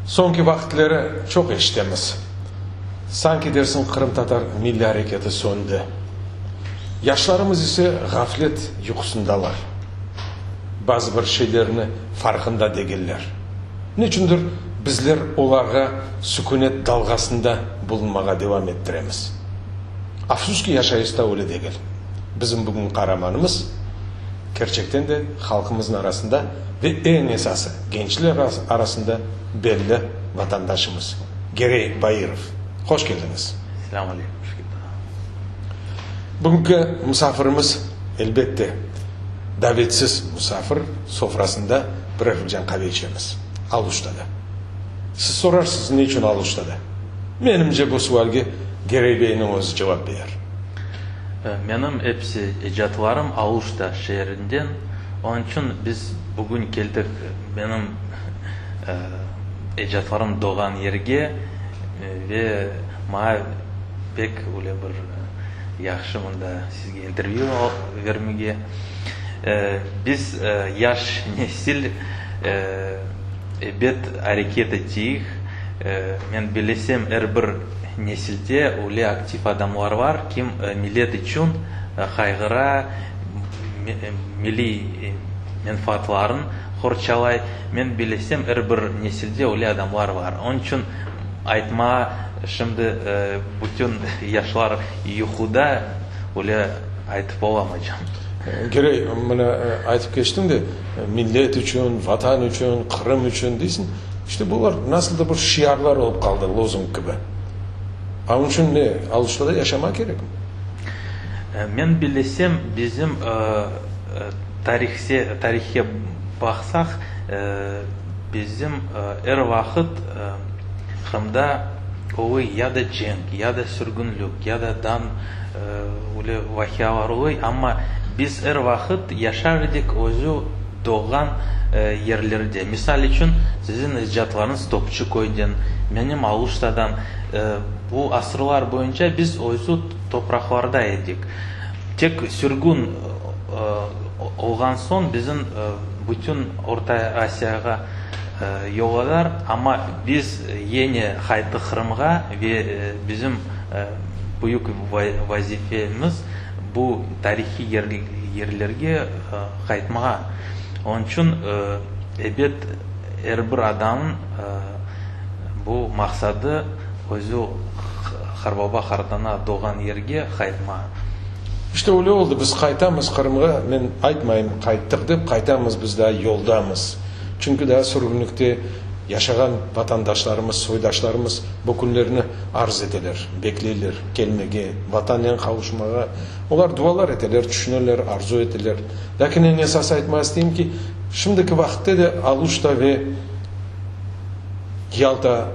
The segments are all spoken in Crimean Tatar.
Soñki vaqıtları çoq eşitemiz, sanki dersiñ qırımtatar milliy areketi söndi. Yaşlarımız ise ğaflet yuqusındalar, bazı bir şeylerni farqında degiller. Neçündir bizler olarğa sükünet dalğasında bulunmağa devam ettiremiz. Afsus ki, yaşayışta öyle degil. Bizim bugün qaramanımız, kerçekten de, halqımıznıñ arasında ve eñ esası, gençler arasında belli vatandaşımız, Gerey Bairov. Hoş keldiñiz! Selâm aleykum, hoş keldim. Bugünki musafirimiz, elbette, davetsiz musafir sofrasında birer fincan qave içemiz. Aluştada. Siz sorarsız, ne içün Aluştada? Menimce, bu sualge Gerey beyniñ özü cevap berer. Menim episi ecatlarım Aluşta şeerinden. Onıñ içün biz bugün keldik menim ecatlarım doğğan yerge ve maña pek öyle bir yahşı mında sizge intervyü vermege. Biz yaş nesil ebet areket eteyik. Men bilesem, er bir nesilde öyle aktiv adamlar bar, kim millet içün qayğıra, milliy menfaatların qorçalay. Men bilesem, er bir nesilde öyle adamlar bar. Onıñ içün aytma, şimdi bütün yaşlar yuquda, öyle aytıp olamaycam. Girey, mına aytıp keçtiñ de, millet içün, Vatan içün, Qırım içün deysiñ. İşte bular nasıldır bir şiarlar olıp qaldı, lozung kibi. Onıñ içün ne, Aluştada yaşamaq kerekmi? Men bilesem, bizim tarihse, tarihke baqsaq, bizim er vaqıt Qırımda oluy ya da cenk, ya da sürgünlik, ya da dan öyle vaqialar oluy, amma biz er vaqıt yaşar edik özü doğğan yerlerde. Misal içün, siziñ ecdatlarıñız Topçı köyden, menim Aluştadan. Bu asırlar boyunca biz özü topraqlarda edik. Tek sürgün olğan soñ bizim bütün Orta Asiyağa yolladılar, amma biz yine qayttıq Qırımğa ve bizim büyük vazifemiz bu tarihiy yerlerge qaytmağa. Onıñ içün, ebet, er bir adamnıñ bu maqsadı özü qarbaba-qartana doğğan yerge qaytma. İşte öyle oldı, biz qaytamız Qırımğa, men aytmayım qayttıq dep, qaytamız, biz daa yoldamız. Çünki daa sürgünlikte yaşağan vatandaşlarımız, soydaşlarımız bu künlerni arz eteler, bekleyler kelmege, Vatannen qavuşmağa. Olar dualar eteler, tüşüneler, arzu eteler. Lâkin eñ esası aytmağa isteyim ki, şimdiki vaqıtte de Aluşta ve Yalta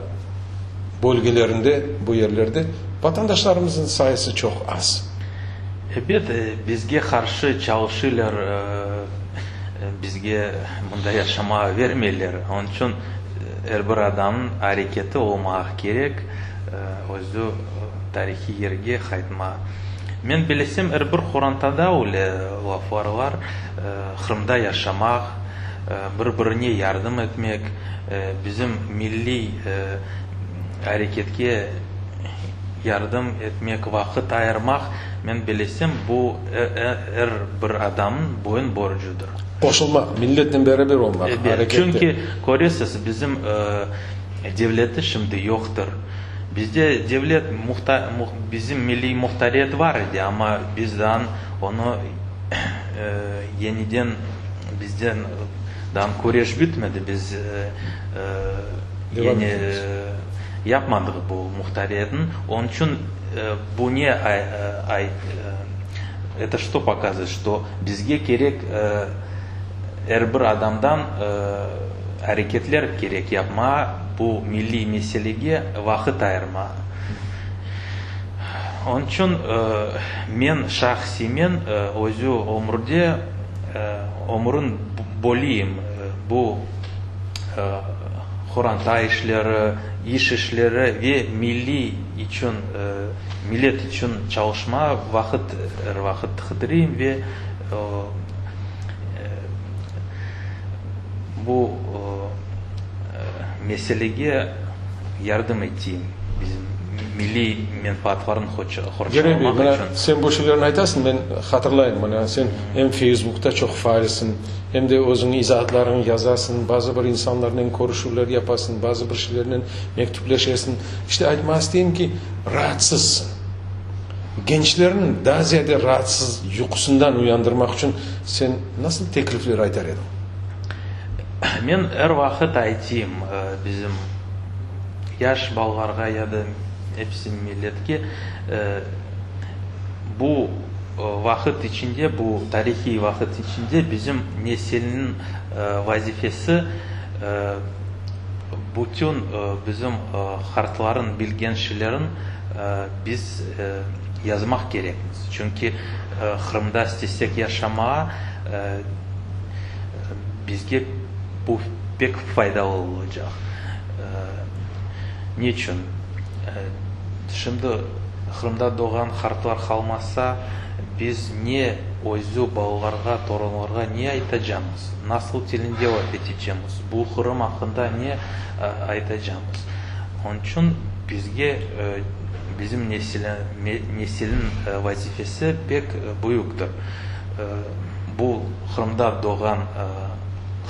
bölgelerinde, bu yerlerde vatandaşlarımıznıñ sayısı çoq az. Ebet, bizge qarşı çalışırlar, bizge mında yaşamağa vermeyler. Onıñ içün er bir adamnıñ areketi olmaq kerek, özü tarihiy yerge qaytmağa. Men bilesem, er bir qorantada öyle laflar bar, Qırımda yaşamaq, bir-birine yardım etmek, bizim milliy areketke yardım etmek, vaqıt ayırmaq, men bilesem, bu er bir adamnıñ boyun borcudır. Qoşulmaq, milletnen beraber olmaq, arekette. Çünki, köresiz, bizim devleti şimdi yoqtır. Bizde devlet, bizim milliy muhtariyet bar edi, amma biz daa onı yeniden bizden daa küreş bitmedi, biz yani yapmadıq bu muhtariyetni. Onıñ içün bu ne eto çto pokazıvaet, çto bizge kerek er bir adamdan areketler kerek yapmağa, bu milliy meselege vaqıt ayırmağa. Onıñ içün men şahsimen özü ömürde ömürin böleyim bu qoranta işleri, iş işleri ve milliy içün, millet içün çalışmağa vaqıt er vaqıt qıdırayım ve bu. meselege yardım eteyim, bizim milliy menfaatlarnı Girey bey, qorçalamaq mına içün. sen bu şeylerni aytasıñ, men hatırlayım, mına sen em Feysbukta çoq faalsiñ, em de özüñ izaatlarıñı yazasıñ, bazı bir insanlarnen körüşüvler yapasıñ, bazı bir şeylernen mektüpleşesiñ. İşte aytmağa isteyim ki, raatsızsıñ. Gençlerni daa ziyade raatsız yuqusından uyandırmaq içün sen nasıl teklifler aytar ediñ? Men er vaqıt aytayım, bizim yaş balalarğa ya da episi milletke, bu vaqıt içinde, bu tarihiy vaqıt içinde bizim nesilniñ vazifesi bütün bizim qartlarnıñ bilgen şeylerin biz yazmaq kerekmiz. Çünki Qırımda istesek yaşamağa, bizge bu pek faydalı olacaq. Neçün? Şimdi Qırımda doğğan qartlar qalmasa, biz ne özü balalarğa, torunlarğa ne aytacamız? Nasıl tilinde laf etecemiz? Bu Qırım aqqında ne aytacamız? Onıñ içün bizge, bizim nesilniñ vazifesi pek büyüktir. Bu Qırımda doğğan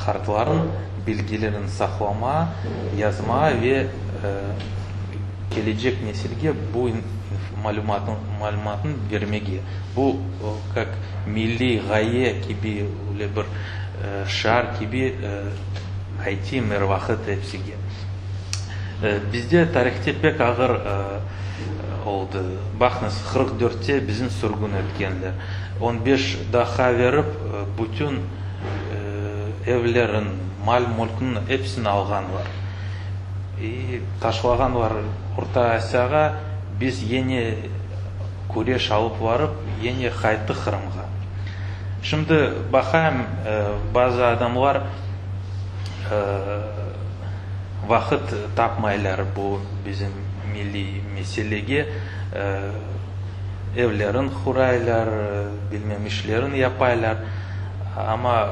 qartlarnıñ bilgilerini saqlama, yazma ve kelecek nesilge bu malümatnı bermege. Bu kak milliy ğaye kibi, öyle bir şiar kibi aytayım er vaqıt epsige. Bizde tarihte pek ağır oldı. Baqıñız, 44-te bizni sürgün etkenler. On beş daqqa berip, bütün evlerin, mal-mülkniñ episini alğanlar. İ taşlağanlar Orta Asiyağa, biz yine küreş alıp barıp, yine qayttıq Qırımğa. Şimdi baqayım, bazı adamlar vaqıt tapmaylar bu bizim milliy meselege, evlerin quraylar, bilmem işlerin yapaylar, amma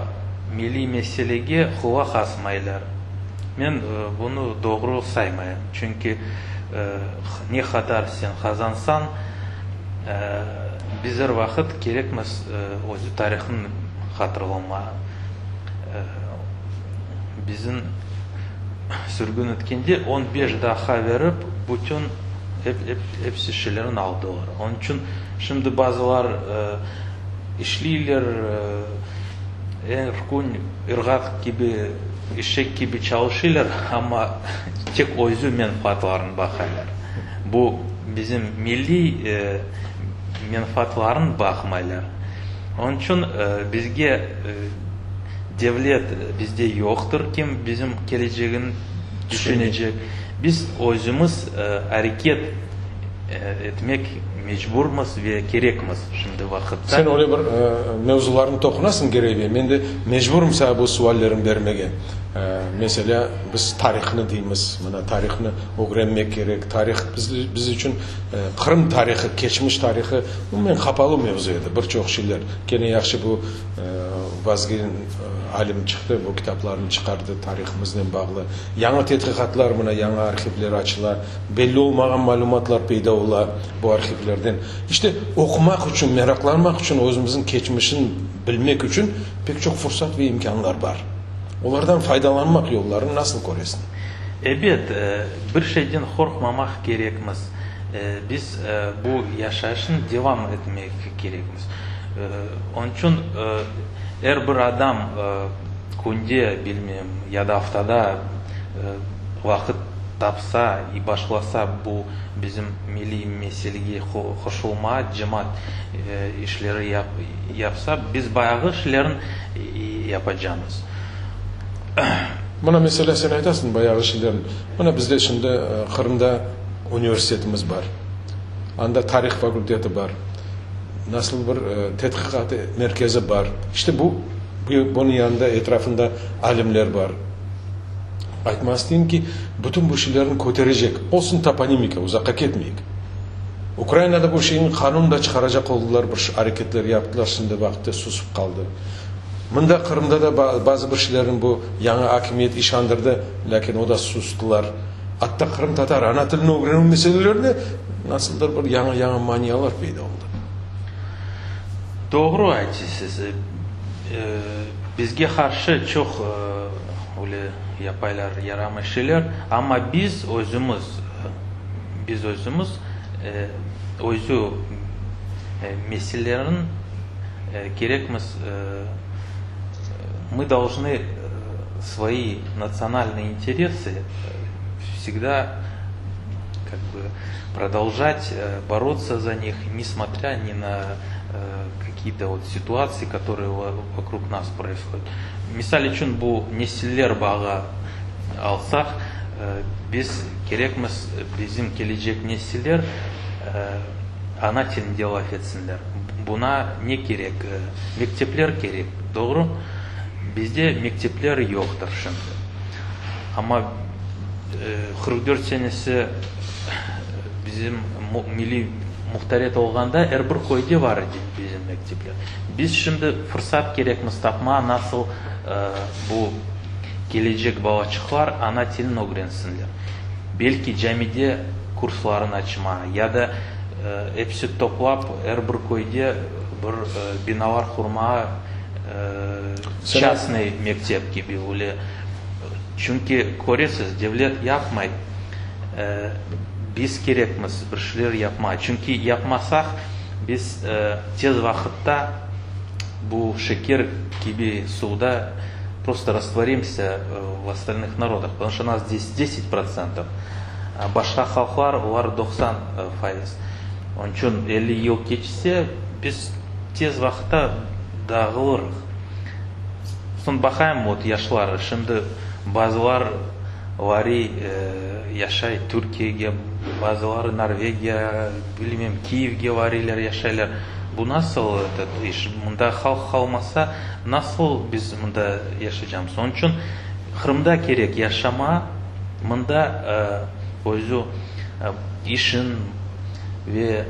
milliy meselege qulaq asmaylar. Men bunı doğru saymayım, çünki ne qadar sen qazansañ, biz er vaqıt kerekmiz özü tarihnı hatırlamağa. Bizim sürgün etkende on beş daqqa berip, bütün episi şeylerini aldılar. Onıñ içün şimdi bazılar işleyler, er kün ırğat kibi, eşek kibi çalışıylar, amma tek özü menfaatlarını baqaylar. Bu bizim milliy menfaatlarını baqmaylar. Onıñ içün bizge devlet bizde yoqtır, kim bizim kelecegini tüşünecek. Biz özümiz areket etmek mecburmız ve kerekmiz şimdi vaqıtta. Sen öyle bir mevzularnı toqunasıñ, Girey bey, men de mecburım saña bu suallerni bermege. Meselâ, biz tarihnı deymiz, mına tarihnı ögrenmek kerek, tarih biz içün Qırım tarihı, keçmiş tarihı, umumen qapalı mevzu edi, bir çoq şeyler. Kene yahşı bu Vazgin alim çıqtı, bu kitaplarnı çıqardı tarihımıznen bağlı. Yañı tedqiqatlar, mına yañı arhivler açıla, belli olmağan malümatlar peyda ola bu arhivlerden. İşte, oqumaq içün, meraqlanmaq içün, özümizniñ keçmişini bilmek içün pek çoq fursat ve imkânlar bar. Olardan faydalanmaq yollarını nasıl köresiñ? Ebet, bir şeyden qorqmamaq kerekmiz. Biz bu yaşayışnı devam etmek kerekmiz. Onıñ içün er bir adam künde, bilmem, ya da aftada vaqıt tapsa i başlasa bu bizim milliy meselege qoşulma, cemaat işleri yapsa, biz bayağı işlerni yapacamız. Mına, meselâ, sen aytasıñ bayağı şeylerni. Mına bizde şimdi Qırımda universitetimiz bar. Anda tarih fakulteti bar. Nasıl bir tedqiqat merkezi bar. İşte bu, bunıñ yanında, etrafında alimler bar. Aytmaq isteyim ki, bütün bu şeylerni köterecek, olsun toponimika, uzaqqa ketmeyik. Ukrainada bu şeyni qanun da çıqaracaq oldılar, bir areketler yaptılar, şimdi vaqıtte susıp qaldı. Mında Qırımda da bazı bir şeylerni bu yañı akimiyet işandırdı, lâkin o da sustılar. Atta qırımtatar ana tilini ögrenüv meselelerinde nasıldır bir yañı-yañı manialar peyda oldı. Doğru aytısız. Bizge qarşı çoq öyle yapaylar yaramay şeyler, amma biz özümiz, biz özümiz özü meselelerin kerekmiz, mı dolžnı svoi natsionalnıye interesı vsegda kak bı prodolžat borotsya za nih, nesmotrâ ni na kakiye-to vot situatsiyi, kotorıye vokrug nas proishodât. Misal içün, bu nesiller bağı alsaq, biz kerekmiz bizim kelecek nesiller ana tilinde laf etsinler. Buna ne kerek? Mektepler kerek, doğru? Bizde mektepler yoqtır şimdi. Amma 44 senesi bizim milliy muhtariyet olğanda er bir köyde bar edi bizim mektepler. Biz şimdi fırsat kerekmiz tapmağa, nasıl bu kelecek balaçıqlar ana tilini ögrensinler. Belki camide kurslarını açmağa ya da episi toplap er bir köyde bir binalar qurmağa, çastnıy mektep kibi öyle. Çünki köresiz, devlet yapmay, biz kerekmiz bir şeyler yapmağa. Çünki yapmasaq, biz tez vaqıtta bu şeker kibi suvda prosto rastvorimsâ v ostalnıh narodah, потому что nas zdes deset protsentov, başqa halqlar, olar 90%. Onıñ içün 50 yıl keçse, biz tez vaqıtta dağılırıq. Soñ baqayım, vot yaşlar, şimdi bazılar variy yaşay Türkiyege, bazıları Norvegiya, bilmem, Kiyevge variyler, yaşaylar. Bu nasıl etot iş? Mında halq qalmasa, nasıl biz mında yaşaycamız? Onıñ içün Qırımda kerek yaşama, mında özü işin ve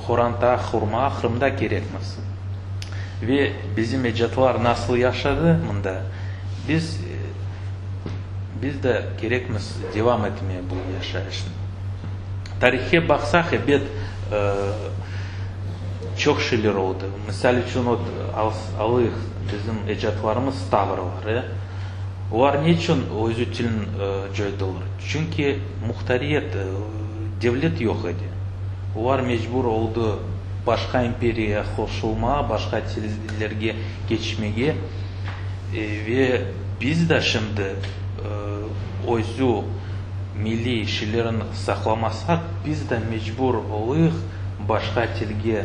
qoranta qurmağa Qırımda kerekmiz. Ve bizim ecatlar nasıl yaşadı mında, biz biz de kerekmiz devam etmeye bu yaşayışnı. Tarihke baqsaq, ebet, çoq şeyler oldı. Misal içün, ot, alayıq bizim ecatlarımız tavrlar, e? Olar ne içün özü tilin coydılar? Çünki muhtariyet, devlet yoq edi. Olar mecbur oldı başqa imperiyağa qoşulmağa, başqa tillerge keçmege. Ve biz de şimdi özü milliy şeylerini saqlamasaq, biz de mecbur oluyıq başqa tilge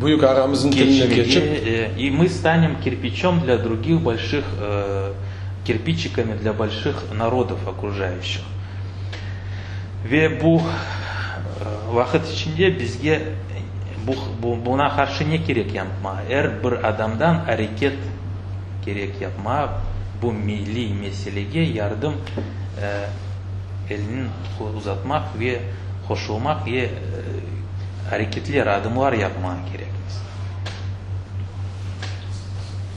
Büyük ağamıznıñ tiline keçip. И мы станем кирпичом для других больших, кирпичиками для больших народов окружающих. Ve bu vaqıt içinde bizge bu, buna qarşı ne kerek yapma? Er bir adamdan areket kerek yapma, bu milliy meselege yardım elini uzatmaq ve qoşulmaq ve areketler, adımlar yapmağa kerekmiz.